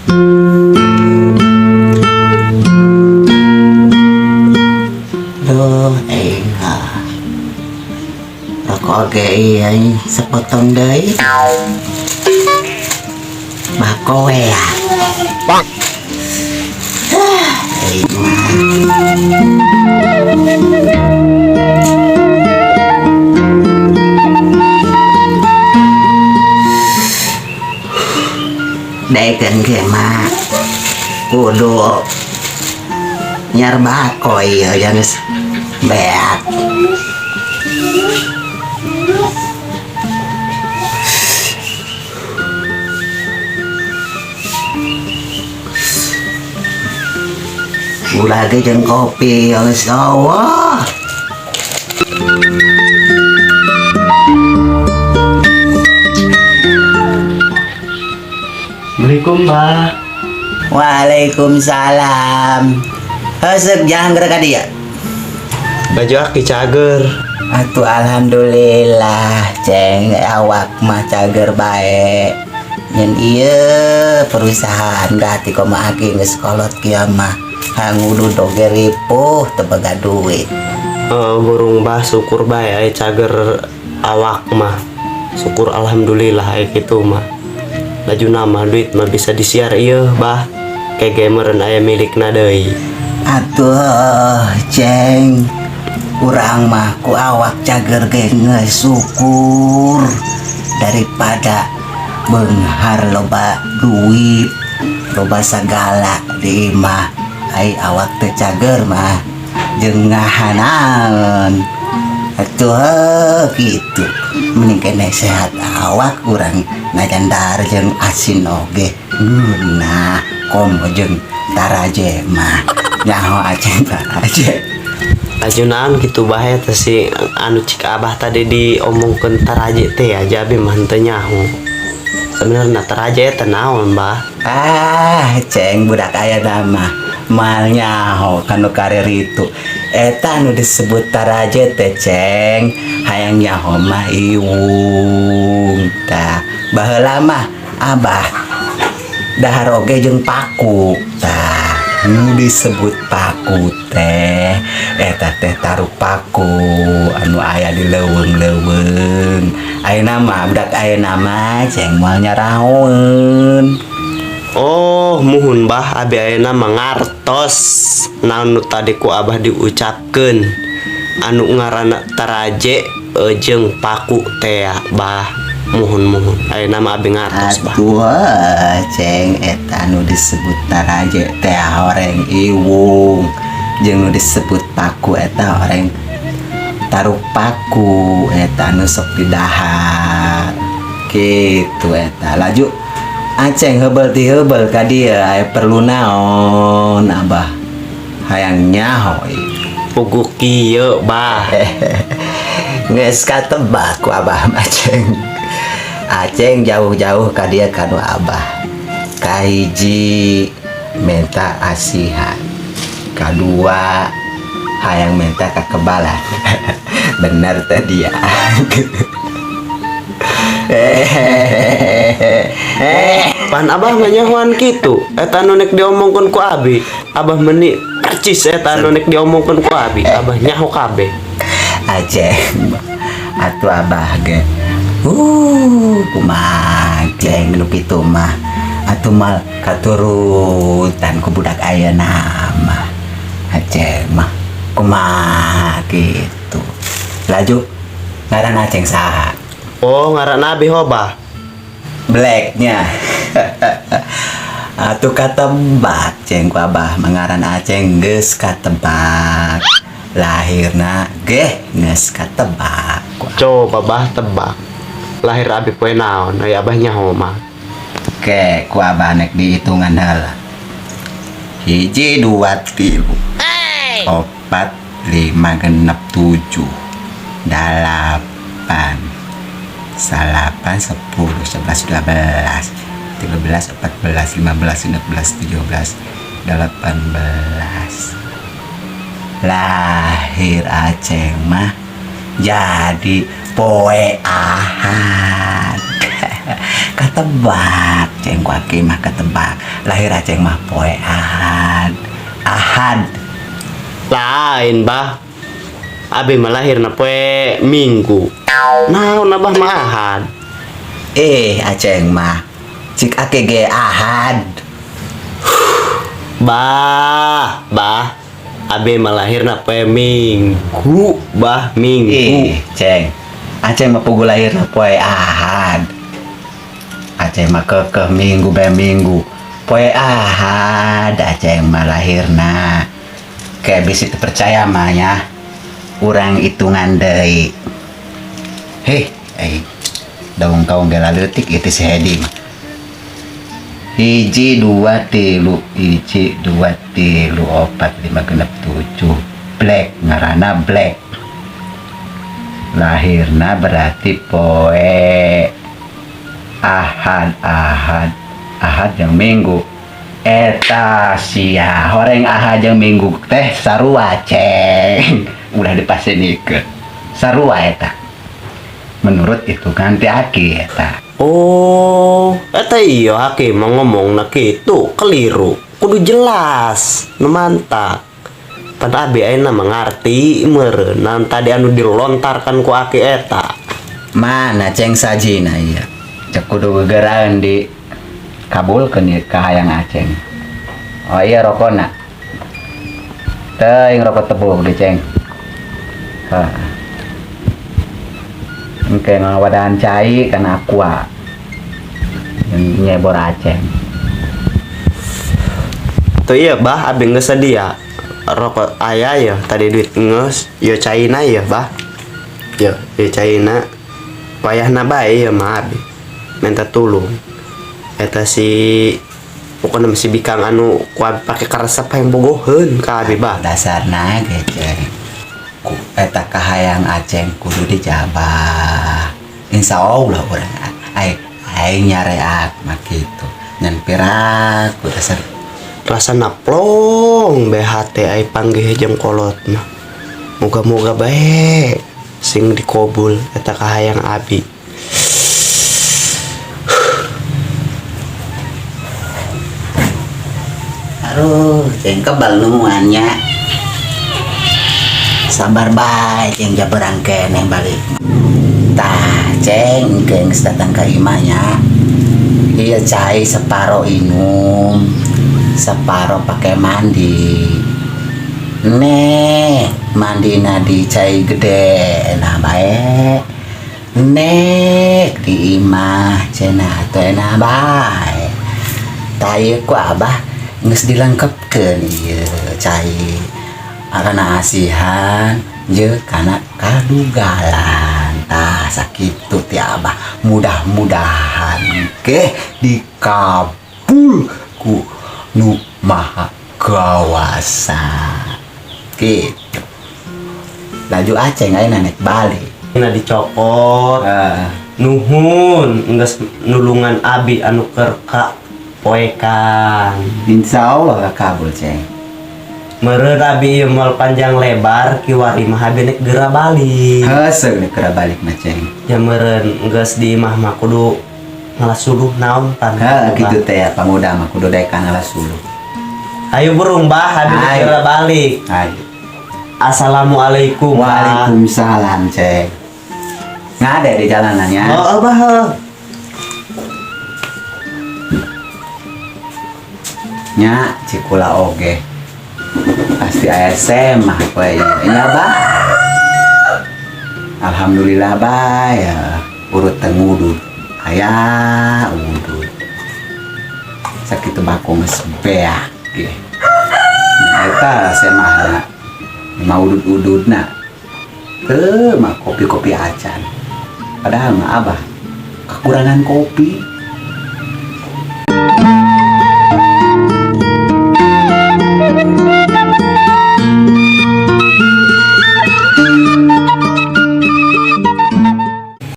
Duh, enggak. Rokok oge iya sepotong deui. Bako we ya. Bang. Aing mah. Daekeun ge mah kudu nyarbako ieu ya geus beak. Gula ge jeung kopi ya geus Allah. Assalamualaikum, Bah. Waalaikumsalam. Heuseup jangger ka dieu. Baju aki cager. Atuh alhamdulillah ceng awak mah cager bae. Nyen ieu perusahaan gati koma aki geus kolot kieu mah. Hangudu doge ripuh teu boga duit. Eh, burung bah syukur bae aya cager awak mah. Syukur alhamdulillah aya kitu mah. Laju nama duit mah bisa disiar ieu bah. Kayak gameran aya milikna deui. Atuh ceng urang mah ku awak cager ge geus syukur daripada beunghar loba duit loba sagala di imah ai awak teu cager mah jeung ngahanaeun atuh heuh, kitu mending keneh sehat awak urang ngajandar jeung asin oge ngeunah komo jeung taraje mah nyaho aceng taraje. Laju naon kitu bah eta si anu cik abah tadi diomongkeun taraje teh aja abi mah henteu nyaho. Sebenarnya taraje eta naon bah? Ah, ceng budak aya nama mal nyaho kanu karir itu. Eta anu disebut taraje teh ceng, hayang nyaho mah iwung. Tah, baheula mah abah dahar oge jeung paku. Tah, nu disebut paku teh eta teh taruh paku anu aya di leuweung-leuweung. Ayeuna mah budak ayeuna mah ceng moal nyarahoeun. Oh, muhun bah abi ayeuna mah ngartos naon nu tadi ku abah diucapkeun anu ngaranna taraje jeung paku teh bah. Muhun muhun ayeuna mah abi ngartos bah. Atuh ceng eta nu disebut taraje teh horeng iwung jeung nu disebut paku eta horeng taruh paku eta nu sok didahar kitu eta laju aceng heubeul ti heubeul ka dieu aya perlu naon abah hayang nyaho ieu. Puguh kieu bah. Geus katebak ku abah mah ceng. Aceng jauh-jauh ka dieu kanu abah. Kahiji menta asihan. Kadua hayang menta kakebalan. Bener tadi ya. Pan abah mah nyahoan kitu eta anu nek diomongkeun ku abi. Abah meni percis eta anu nek diomongkeun ku abi. Abah nyaho kabeh. Aceng atuh abah ge. Kumaha ceng nu kitu mah. Atuh mal katurutan ku budak ayeuna mah. Aceng mah kumaha kitu. Laju ngaran Aceng saha? Oh, ngaran abi hobah. Blacknya. Atuh katebak ceng ku abah mangaran Aceng geus katebak. Lahirna ge geus katebak ku abah. Coba bah tebak. Lahir abi poe naon? Aya abah nyaho mah. Ke ku abah nek dihitungan heula. 1 2 3 4 5 6 7 8 9 10 11 12 13 14 15 16 17 18. Lahir Aceng mah jadi poe Ahad. Katebak, Ceng, ku aki mah katebak. Lahir Aceng mah poe Ahad. Ahad. Lain, Bah. Abi mah lahirna poe Minggu. Naon Abah mah Ahad? Eh, Aceng mah. Cik aki ge Ahad. Bah, Bah. Abi mah lahirna poe Minggu, Bah, Minggu. Ih, Ceng. Aceng mah puguh lahirna poe Ahad. Aceng mah kekeh Minggu bae Minggu. Poe Ahad Aceng mah lahirna. Kayak bisi teu percaya mah nya. Urang hitungan deui. Heh, eh. Daung kaung ge leutik itu si Hedi mah. Hiji, dua, tilu, hiji, dua, tilu, opat, lima, genep, tujuh. Black, ngarana Black. Lahirna berarti poe Ahad, Ahad, Ahad yang Minggu. Eta sia, horeng Ahad yang Minggu teh sarua, Ceng. Udah dipasinikeun. Sarua eta. Menurut itu kan ti aki eta. Oh, eta iya aki mah ngomong kitu keliru. Kudu jelas, nu mantap. Pan abi ayeuna mah ngarti meureun tadi anu dilontarkan ku aki eta. Mana Ceng sajina iya. Cek kudu gegeraan di kabulkeun ieu kahayang Aceng. Oh iya, rokona. Teuing rokok tebuk di Ceng. Hah. Engke ngawadahan cai kana Aqua. Yang nyebor Aceng. Tuh iya, Bah, abi geus sedia. Rokok aya ya, tadi duit geus, ieu caina ya, Bah. Yo, ieu caina. Wayahna bae ya mah abi. Minta tulung. Eta si pokoknya si bikang anu ku abi pake karesep hayang bogoheun ka abi, Bah. Dasarna ge, Ceng. Ku eta kahayang Aceng kudu dijabah. Insya Allah urang ai aing nyareat mah kitu. Ngan piraku dasar. Rasana plong BHT ai panggih jeung kolot mah. Moga-moga bae sing dikobul eta kahayang abi. Aduh, Ceng, kebal nungguannya. Sabar bae, Ceng, jaberang keneh balik. Tah, Ceng, geng datang ke imahnya. Iya, cai separo inum, separo pakai mandi. Nek mandi di cai gede, nah bae. Nek di imah cenah tuh enak bae. Tah ieu ku abah geus dilengkapkeun ieu cai kana asihan jeung kana kadugalan. Tah sakitu ti abah, mudah-mudahan ke dikabul ku nu maha kawasa gitu. Laju Aceng ayeuna nek balik. Nah dicokot. Ah. Nuhun geus nulungan abi anu keur ka poekan. Insya Allah kabul, Ceng. Meureun abi ieu moal panjang lebar kiwari mah abi nek geura balik. Heuseung nek geura balik mah, Ceng. Ya meureun geus di imah mah kudu ngalas suluh naon pan. Heuh, kitu teh ya pamuda mah kudu daekan ngalas suluh. Ayo burung, Bah, abi nek Ayo. geura balik. Ayo. Assalamualaikum, Bah. Waalaikumsalam, Ceng. Ngade di jalanannya. Oh, Bah. Heuh. Nya cikula oge. Pasti aya semah we nya, Bah. Alhamdulillah bah ya urut tengudud. Aya udud. Sakitu bako geus beak ge. Eta semahna. Mah udud-ududna. Teu mah kopi-kopi acan. Padahal mah abah kekurangan kopi.